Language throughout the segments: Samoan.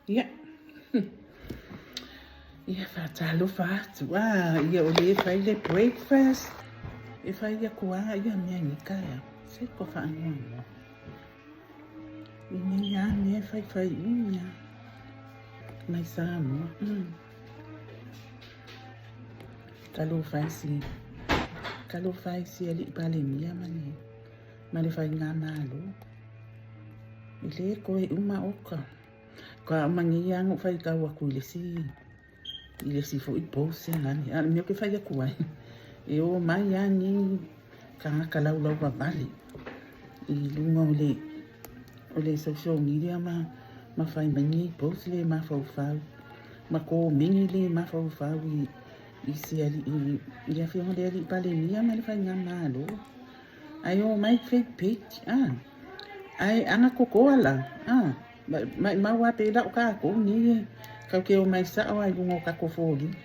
Ia. Ia faatalofa atu a ia o le fai le breakfast. E fai aku a ia mea ni kaea. Se ko whaanoanoa. I nei a mea fai fai umia. Mai Samoa. Talofa e si Talofa e si alii Palemia ma le ma le faigamalo. E le koe uma oka. Ka uma nei lava na ou faitau atu i le isi i le isi foi post lea a o le mea ou te fai atu ai, e omai lava nei tagata laulauvavale i luga o le o le social media ma ma fai mai nei post le mafaufau ma komeni le mafaufau i i se alii i le afioga i le alii Palemia ma le faigamalo. Ae omai fake page a ae ana kokoa la a maimau lava pei la o tatou nei e tatou te omai sao lava i luga o tatou foliga.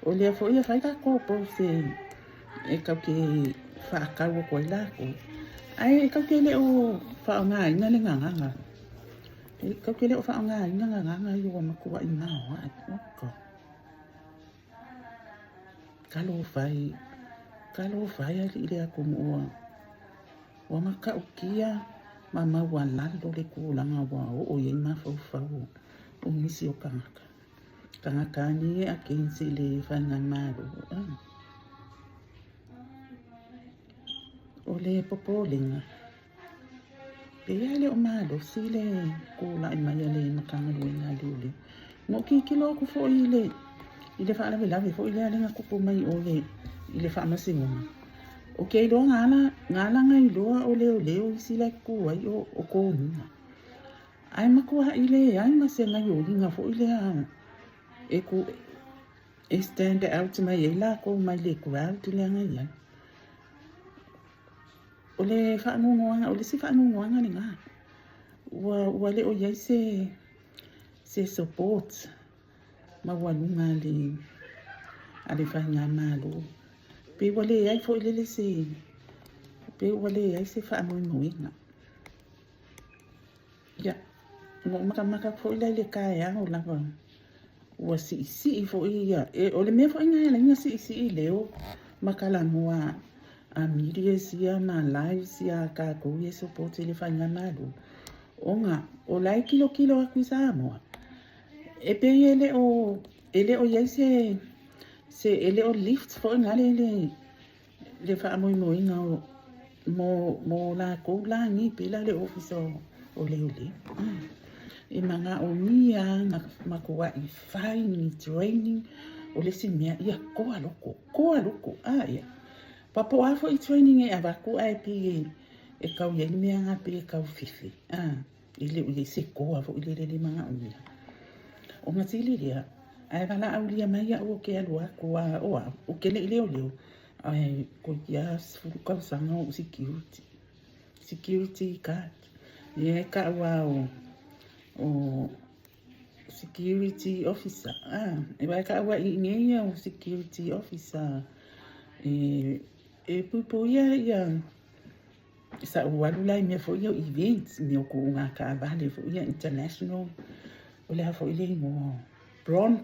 O lea foi e fai tatou post e tatou te faatau atu ai latou, ae tatou te le o faaaogaina le gagana. E tatou te le o faaaogaina gagana ia ua matuai maoae. Oka. Talofa e, talofa e alii le atunuu ua ua matautia ma maualalo le tulaga ua oo i ai mafaufau o nisi o tagata. Tagata lava nei e against i le faigamalo. O le popolega, pei lava e le o malosi le tulai mai a le Matagaluega a Leoleo. Na ou tilotilo atu foi i le i le faalavelave foi lea na tupu mai o le i le faamasinoga. Ou te iloa na ala na ala ona iloa o leoleo isi la e tutu ai o toniga. Ae matuai leai ma se gaioiga foi lea e tu e stand out mai ai latou mai le crowd lea na i ai. O le faanoanoaga, o le isi faanoanoaga lena, ua, ua le o i ai se, se support maualuga a le, a le faigamalo. Pei ua leai foi lele se, pei ua leai se faamoemoega. Ia, na ou matamata foi la i le taeao lava, ua siisii foi ia, e, o le mea foi lena e ala ai ona siisii leo ma talanoa a medias ia ma lives ia a tatou ia e support i le faigamalo, ona o la e tilotilo atu i Samoa, e pei e le o, e le o i ai se, se, e le o lift foi nale le, le faamoemoeina o mo mo latou la nei pei la le ofisa o, o leoleo. E manaomia na matuai fai ni training o le isi mea ia toa loko, toa loko a ia. Pa po o a foi training e avatu ae pei e, e tau i ai le mea na pei e tau fefe a. E le o i ai se toa foi lele le manaomia. Ona sili lea, ae valaaulia mai au ou te alu atu a o au, ou te le i leoleo, ae toeitiiti lava 10 tausaga o ou security, security guard. Ia e tau lava o, o security officer, a, e vai tau ai i nei ia o security officer e, e puipuia ia Sa ou alu la i mea foi ia o events, mea o kuuga taavale foi ia international, o le a foi le igoa, Bron,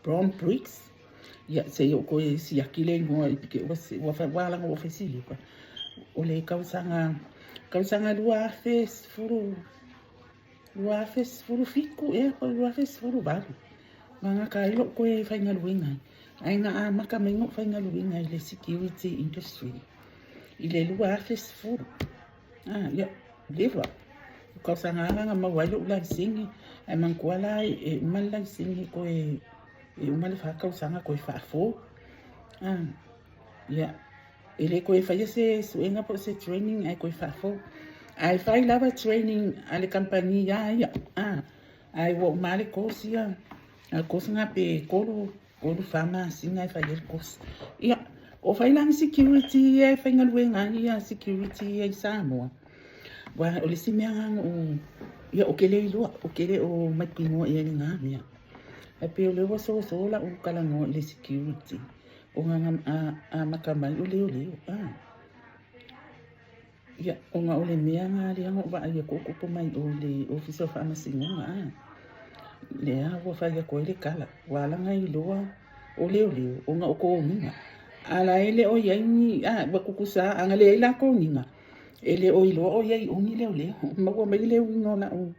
Bron Briggs. Ia, se i ou toe siaki le igoa i pike ua, ua, ua ala ua fai siluka. O le tausaga, tausaga 2010, 2017 ea po o le 2018, na gata ai lou toe faigaluega ai. Ae na amata mai na ou faigaluega i le security industry i le 2010. Ah, ia, leva. O tausaga lava na maua ai lou laisene, ae manatua la e uma le laisene toe, e uma le fa tausaga toe faafou. Ah, ia, E le toe faia se suega po o se training ae toe faafou. Ae fai lava training a le kamupani iā ia, a, ae ua uma lava le course ia, a o le course lena pe tolu, tolu fa masina e fai ai le course. Ia, o fai la ni security ia e faigaluega ai ia security ia i Samoa, aua o le isi mea lena na ou, ia ou te le iloa, ou te le o mautinoa i ai i lena mea. Ae pei o lea ua soso lau talanoa i le security. Ona na amata mai o leoleo, a. Ia, ona o le mea na lea na ou vaai atu o tupu mai o i le Ofisa o Faamasinoga, a. Lea ua fai atu ai le tala, ua ala ona iloa o leoleo ona o toniga. A la e le o i ai ni, a, ua tutusa lava, ana leai la toniga, e le o iloa o i ai i o ni leoleo. Maua mai le uiga o lau,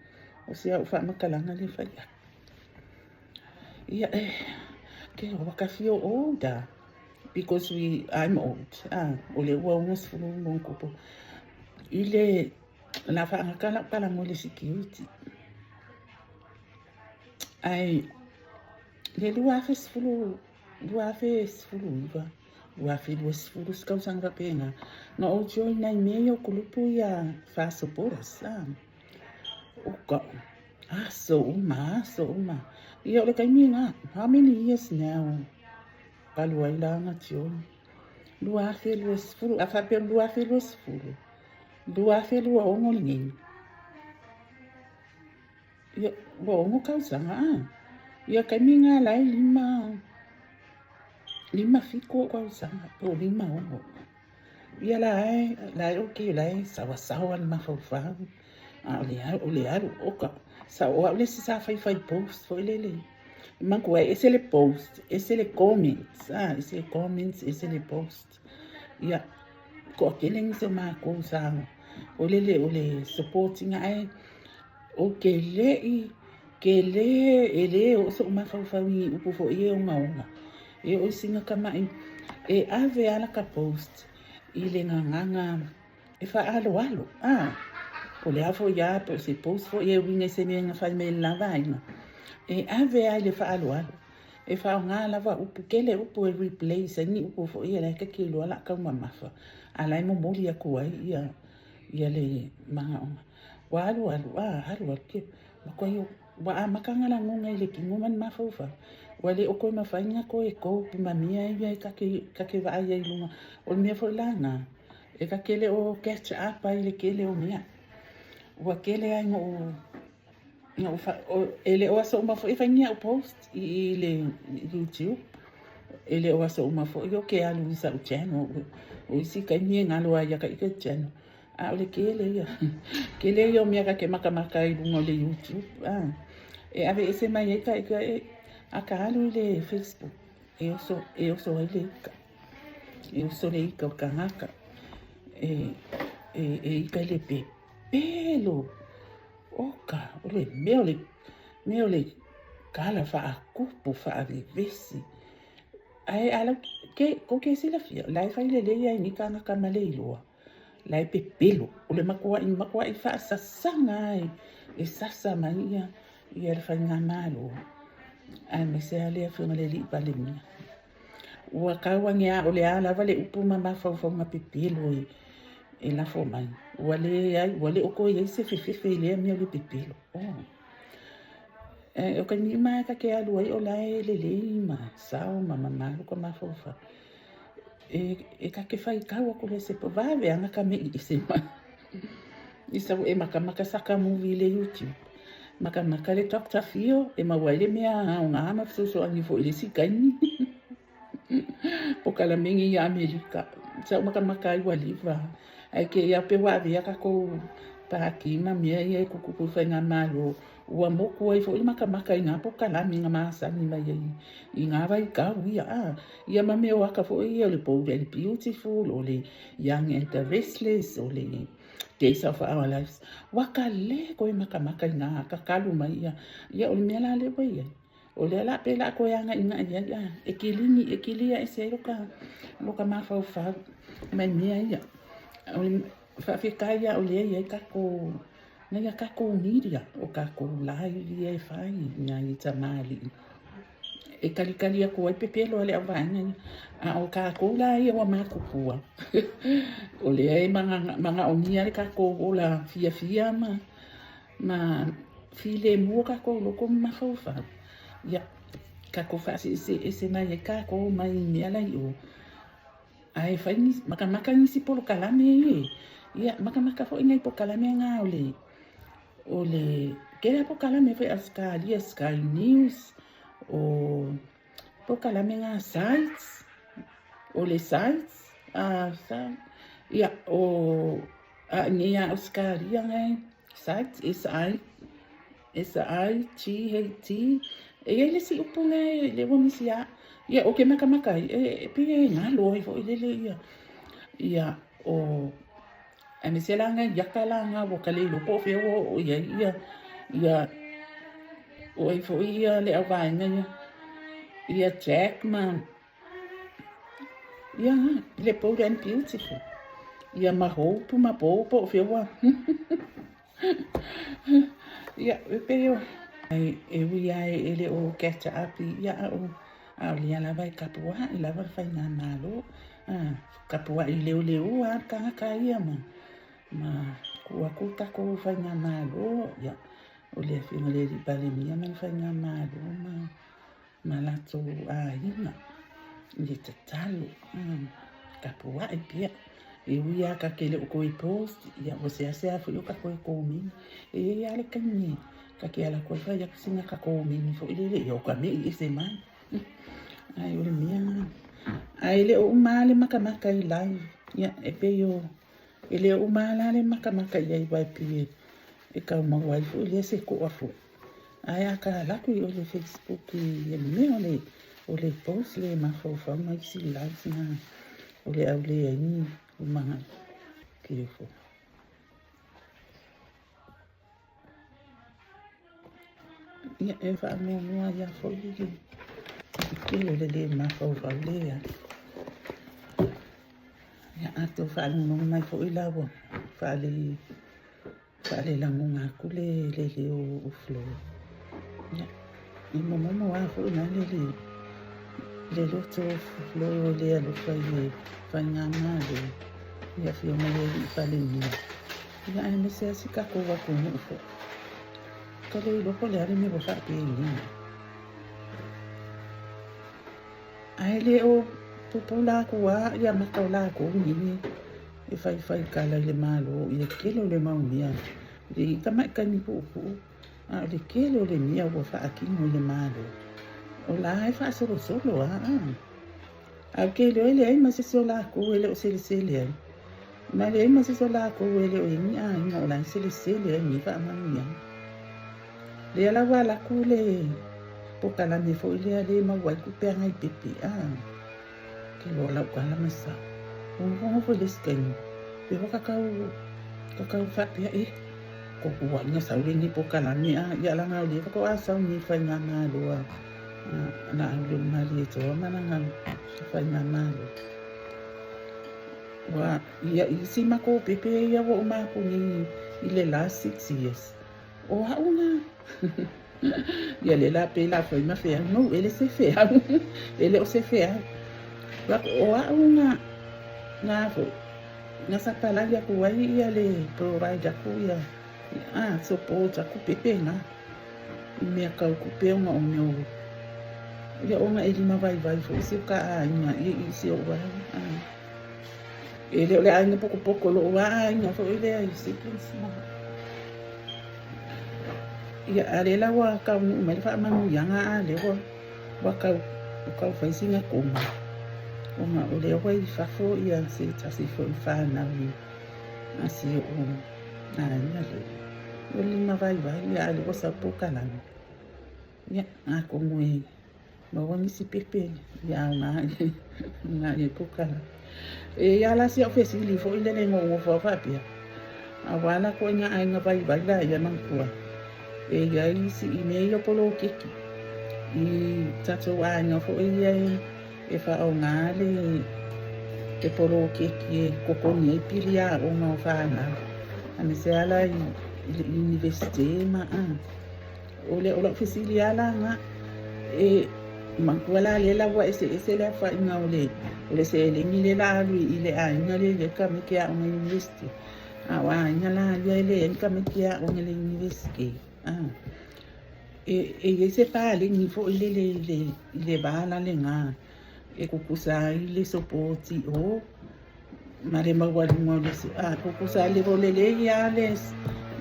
o si au faamatalaga lea e fai atu. Ia, e, ke ua ka feel old ah, because we, I'm old, ah, o lea ua 60 ma ona tupu. I le, la faagata lau tala mo le security. Ae, le 2010, 2019, 2020, se tausaga faapena, na ou join ai mea ia o kulupu ia Far Supporters, ah. Uka, aso uma, aso uma. Ia o le taimi lena, how many years now? Talu ai la na join. 2020, a faapea 2020, 2026 lenei. Ia, ua ono tausaga, a. Ia taimi lena la e lima, 57 ou tausaga, po o 56. Ia la e, la e okay, la e sawasawa le mafaufau. A o le, o le alu, oka. Sa o au le isi sa faifai post foi lele. Manatua e ese le post, ese le comments, a, ese le comments, ese le post. Ia, toatele nisi o matou sa, o lele, o le supporting ae, ou te le'i, te lē, e lē oo so'u mafaufau i upu foi e ogaoga. E oo i sina tama'i, e ave lava lata post i le gagana e faaaloalo, a, po o le a foi lava, po o se post foi e uiga i se mea na fai mai e le la vaega, e ave lava i le faaaloalo. E faaaoga lava upu, tele upu e replace ai ni upu foi ia la e ta te iloa o le a taumamafa, a o la e momoli atu ai ia, ia le manaoga. Ua alu alu, a, alu alu, ke, matua ua amata ona lagona i le tino ma le mafaufau, ua le o toe mafai ona toe cope ma mea ia e ta te vaai ai i luga. O le mea foi la lena, e ta te le o catch up ai i le tele o mea. Ua tele ai ina ou, e le o aso uma foi e fai ni au post i le YouTube. E le o aso uma foi ou te alu i sa'u channel. O isi taimi e galo ai ia ka ike channel. A o le tele ia, tele ia o mea ta te matamata ai i luga o le YouTube. A, e aveese mai ai ka ika e, a ka alu i le Facebook, e oso, e oso ai le ika. E oso le ika o tagata. E, e, e ika i le pepelo. Oka, o le mea o le, mea o le kala faakupu, faavevesi. Ae a lau, ke, ko ke silafia, la e fai lelei ai ni kānaka ma le iloa. La e pepelo, o le matua'i, matua'i faasasaga ai e sasa mai ia, ia le faigamalo, aemaise lava le Afioga i le Alii Palemia. Ua tau ane a o le a lava le upu ma mafaufauga pepelo e, e lafo mai. Ua leai, ua le o toe i ai se fefefe i lea mea o le pepelo. Oh. E, o taimi uma lava ta te alu ai o la e lelei ma sao ma mamalu ka mafaufau. E, e ta te faitau atu loa i se po, vave ana ka me'i ese mai. I sau e makamaka saka movie i le YouTube. Makamaka le Doctor Phil e maua ai le mea aoga ma fesoasoani foi i le isi taimi. Polokalame ia Amerika. Sa ou makamaka ai ua leva. Ae kēia pe ua avea kākou pākī ma mea ia e tutupu i faigamalo, ua moku ai foi le makamaka i ngā polokalame na masani mai ai i ngā vaitau ia, a, ia ma mea o aka foi ia o le Bold and Beautiful, o le Young and the Restless, o le Days of Our Lives. Ua kale koe makamaka i ngā aka kalu mai ia. Ia o le mea la lea ua i ai. O lea la pei la koe agaʻigaʻi ai a e kilini, e kili aʻe se ai lo ka mafaufau mai mea ia. O le faafetai ia o lea i ai kākou, nai a kākou media o kākou live ia e fai nai tamalii e kalikali aku ai pepelo a le auvaega ia. A o kākou la ia ua matutua, o lea e manaomia le kākou ola fiafia ma Ma filemu o kākou loko ma mafaufau. Ia, kākou faasese mai ai kākou mai mea la i o. Ae fai nisi, makamaka nisi polokalame ia. Ia, makamaka foi nai polokalame ngā o le, o le, kēlā polokalame foi Australia, Sky News, o polokalame ngā Sites, o le Sites, a, sa, ia, o, a nei a Australia ngai, Sites, S-I. SIGHT, e i ai le isi upu lea lea ua misi ia, ia ou te matamata ai, e pei e galo ai foi lele ia, ia o, aemaise la nai ata la na ua ta le iloa po o fea ua oo i ai ia, ia, o ai foi ia le auvaega ia, ia Jack ma, Ia, le Bold and Beautiful. Ia ma Hope ma Bo po o fea ua. Ia, e pei o... E ui lava e le o catch up i ia au, a o lea lava e tapuai lava le faigamalo. Tapuai leoleo lava le tagata ia ma, ma tuu atu le tatou faigamalo. Ia, o le afioga i le Alii Palemia ma le faigamalo ma ma latou aiga i le tatalo, tapuai pea. E ui lava ta te le o toe post, ia ua seasea foi o ta toe komeni. E i ai lava le taimi ta te alu atu ai fai atu sina ta komeni foi lele, ia o ta me'i ese mai. Ae o le mea lena. Ae le o uma lava le matamata i live. Ia, e pei o, e le o uma lava la le matamata i ai, aua e pei e tau maua ai foi lea se to'a foi. Ae a ta alu atu i o i le Facebook i le mea o le, o le post le mafaufau ma isi likes na o le au leai ni lumanai. Beautiful. Ia, e faamuamua ia foi le tele o le le mafaufau lea. Ia, a tou faalogologo mai foi la ua faale Faalelagona atu le leo o Flo. Ia, e momomo lava foi la le le loto o Flo i le alofa i le faigamalo i le Afioga i le Alii Palemia, ia aemaise lava si tatou atunuu foi. Ka le iloa po o le a le mea ua faapeni ai. Ae le o pupula atu lava ia maka o latou nei e faifai tala i le Malo i le tele o le mau mea, i tamai taimi puupuu, a o le tele o le mea ua faatino i le Malo, o la e faasolosolo lava. Ae ou te iloa e leai ma se isi o latou e le o selesele ai, ma e leai ma se isi o latou e le o i ai ni aiga o la e selesele ai i nei faamanuiaga. Lea la ua alu atu le polokalame foi lea le maua ai tupe agai pepe a ke loa lau tala ma sa. Ua nofonofo foi le isi taimi, pe ua kakau, kakau faapea e, ko ua ina sau lenei polokalame a, ia laga o lea faatoa sau nei faigamalo a na au le Malietoa ma lana faigamalo. Ua ia isi matou pepe ia ua uma atu nei i le last 6 years. O au lā. Ia lea la pei la fai ma feau mau e le se feau. E le o se feau. O au na na foi na sapalali aku ai ia le provide aku ia a support aku pepe na i mea kau kupe ona o mea o ia ona e lima vaivai foi si o ka aiga i i si o'u ai a e le o le aiga pokopoko lo'u a aiga foi lea i siblings ma ia a lea la ua taunuu mai le faamanuiaga a lea ua ua tau ua tau fai sina koma ona o lea ua i fafo ia se tasi foi o fanau i a si o'u aiga lea ua lima vaivai ia a lea ua sau polokalame ia atonu e Maua nisi pepe i aoga i ai polokalame. E i ai la si au fesili foi lele nonofo au faapea, aua la ituaiga aiga vaivai la ia manatua, e i ai isi i mea ia o poloketi i tatou aiga foi ia e faaaoga le poloketi e totogi ai pili aoga o fanau, aemaise lava la i le Iunivesite ma O le o lau fesili lava la na, e manatua la lea la ua eseese le aofaiga o le o le seleni lea la alu i le aiga lea e i ai le tamaiti e aoga i le University, a o aiga la ia e leai ni tamaiti e aoga i le University. E i ai se paleni foi lele i le i le va la lena e tutusa ai le support i o ma le maualuga o le tutusa ai le lelei lava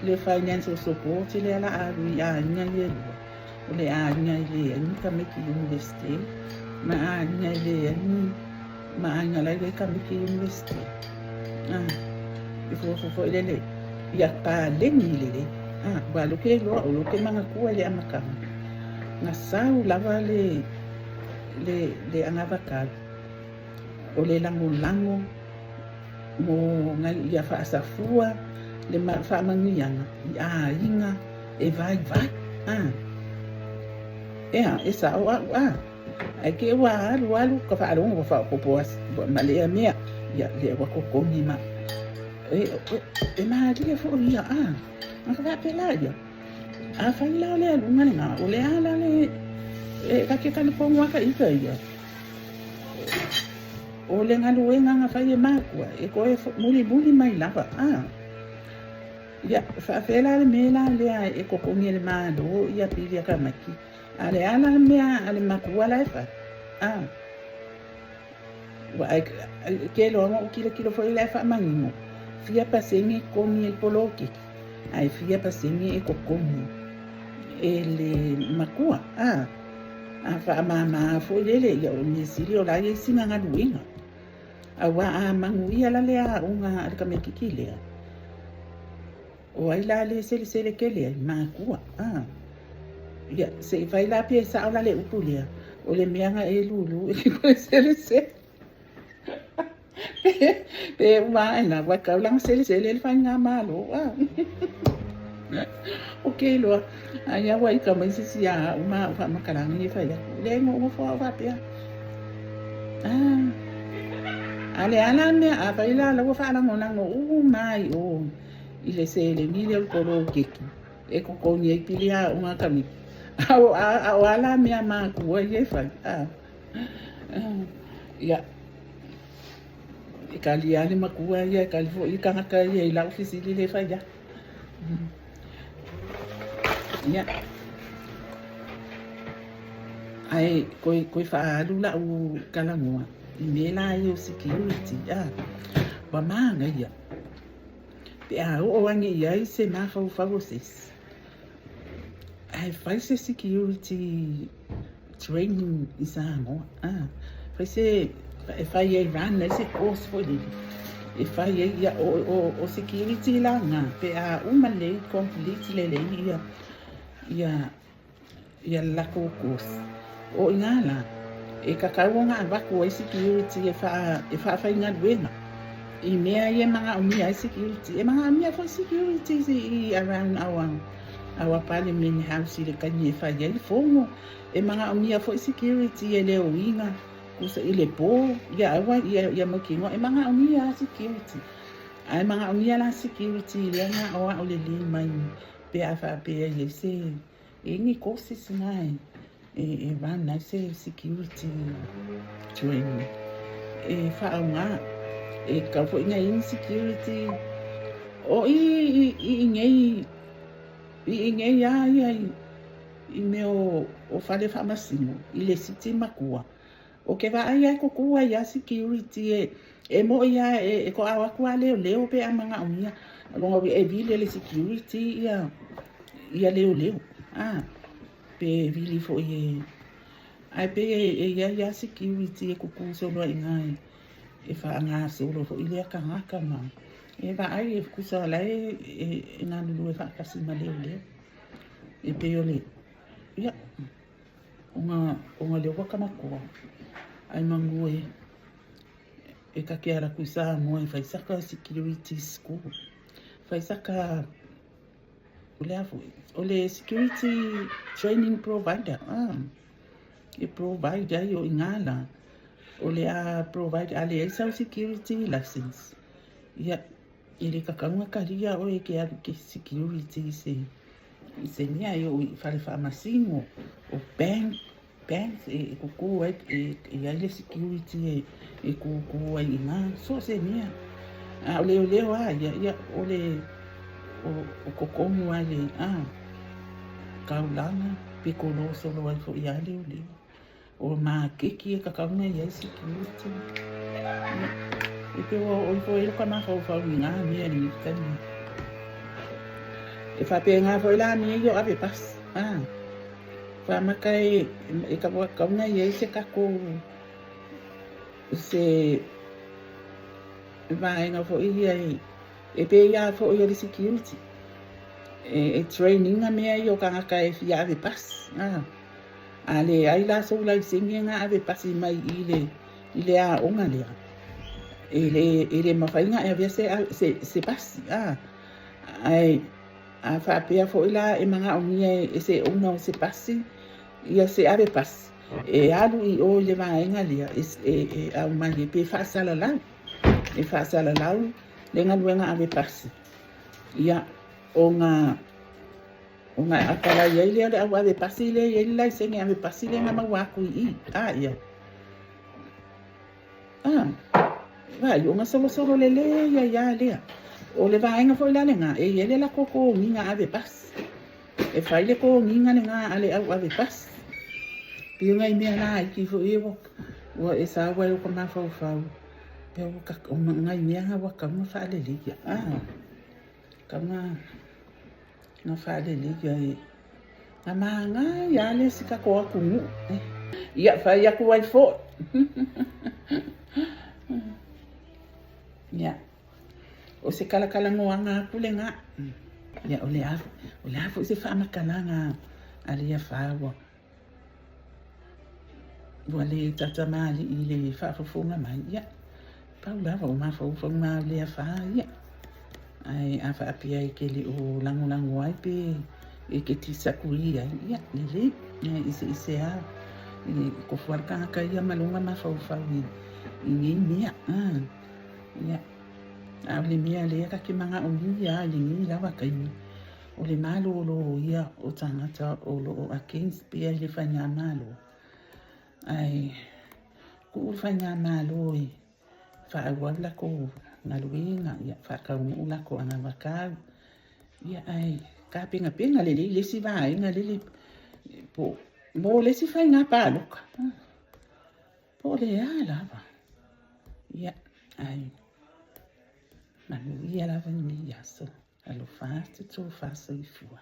le financial support lea la alu i aiga ia e lua, o le aiga e leai ni tamaiti University ma aiga e leai ni ma aiga la e i ai tamaiti University. E fuafua foi lele ia paleni lelei. Ua alu ke iloa o lea ou te manatua i le amataga, na sau lava le le le anavatau o le lagolago mo nai ia faasafua le faamanuiaga i aiga e vaivai. Ea, e sao au a. Ae te i ua alu alu ka faalogo ua faaopoopo ma lea mea, ia lea ua totogi ma. E malie foi ia a. Na ka faapela ia. Afai la o le aluga lena, o le a la le e ta te talitonu lava ita ia. O le galuega na fai e makua e toe mulimuli mai lava a. Ia, faapefea la le mea la lea e totogi e le Malo ia pili a tamaiti? A le a la le mea a le matua la e fai? A. Ua ai, ke loa ona ou tilotilo foi lea e faamanino, fia pasene e totogi e le poloketi, ae fia pasene e totogi e le matua. A. A faamama foi lele, ia o le mea sili o la e i ai sina galuega. Aua a manuia la le aoga a le tamaititi lea, o ai la le selesele tele ai? Matua. A. Ia, se i fai la pe sao la le upu lea, o le mea na e lulu e te toe selesele. Pe uma ae la, ua tau la ona selesele le faigamalo. A. O ke iloa, ai a ua ika mai se isi iā au ma au faamatalaga ia e fai atu. Leai, na ou nofo au faapea. Ah, a le a la mea, afai la la ua faalagolago uma ai o i le seleni lea o le poloketi e totogi ai pili aoga a tamaiti. A o a la mea matua ia e fai? Ah, ia, e kali lava le matua ia, e kali foi le tagata ia i lau fesili lea e fai atu. Ia. Ae koe, koe faaalu lau talanoa i mea la ia o security, a. Ua manaia pe a oo ane i ai se mafaufau o se isi, ae fai se security training i Samoa, a. Fai se, e fai ai run ai se course foi lele, e fai ai, ia, o security la na, pe a uma lelei, complete lelei ia, ia, ia le latou course. O i ina la, e tatau ona avatu ai security e faa, e faafaigaluega i mea ia e manaomia ai security. E manaomia foi securities i around our Parliament House i le taimi e fai ai le fono. E manaomia foi security e le oina kusa i le po, ia aua ia, ia mautinoa. E manaomia lava security. Ae manaomia la security lea na o ao lelei mai pe a faapea e i ai se, e i ai ni courses na e run ai se security training e faaaoga. E tatau foi ona i ai ni security o i i inei, i inei lava ia i mea o fale faamasino i le siti matua. Ou te vaai lava e kuku ai lava security e e moi lava e toa o atu lava leoleo pe a manaomia. Lona uiga e vili e le security ia ia leoleo a pe vili foi e ae pei e i ai lava security e kuku solo ai i ina e faagasolo foi lea tagata ma e vaai e tusa o la e e galulue faatasi ma leoleo. E pei o le ia Ona o lea ua ka matua, ai manu e e ta te ala atu i Samoa e fai saka security school. Fai saka, o le a foi, o le security training provider. Ah, e provide ai o i ina la. O le a provide, a leai sau security license, ia, e le tatau ona talia oe e te alu i te security i se I se mea e oo i fale faamasino, o bank, banks e kuku ai, e i ai le security e kuku ai i ina, so o se mea. A o leoleo lava ia, ia o le o totonu lava i le taulaga pe kolosolo ai foi lava leoleo. O makeki e tatau ona i ai security. Ia, e pei ua oo ifo ai lou mafaufau i na mea i lenei taimi. E faapena foi la mea ia o ave pasi. A, faamata e, e tatau ona i ai se tatou, se vaega foi ia e pei lava foi o le security. E train ina mea ia o tagata e fia ave pasi. A leai la sou laisene na ave pasi mai i le i le aoga lea, e le e le mafai ona e avea se se se pasi. Ae a faapea foi la e manaomia e se owner o se pasi ia se ave pasi, e alu i o i le vaega lea e e aumai ai pe faasalalau, e faasalalau le galuega ave pasi. Ia, ona ona e apalai ai lea o le au ave pasi lea e i ai le laisene ave pasi lea na maua atu i i. A ia. A, vaai, ona solosolo lelei ai lava lea. O le vaega foi la lena, e i ai le latou toniga ave pasi. E fai le toniga lena a le au ave pasi. Pei o nai mea laiti foi ia ua e sau ai i lota mafaufau, o nai mea na ua tatau ona faaleleia. A, tatau ona faaleleia e na manaia lava le isi tatou atunuu. Ia, fai atu ai foi. Ia, o se talatalanoaga atu lena. Ia, o le a, o le a foi se faamatalaga a le afa ua ua le tatamāli'i i le faafofoga mai, ia, pau lava o mafaufauga o le afa ia. Ae a faapea e te le o lagolago ai pe e te disagree ai, ia, lelei, e eseese lava. E tofu lava le tagata ia ma lona mafaufau i nei mea. Ia, a o le mea lea ta te manaomia lava i lenei lava taimi, o le malolo ia o tagata o lo o against pea i le faigamalo. Ae tuu le faigamalo e faaauau latou galuega, ia faataunuu latou anavatau. Ia ae tapenapena lelei le isi vaega lele po mo le isi faiga palota. Po o le a lava. Ia ae manuia lava lenei aso. Alofa atu, tofa soifua.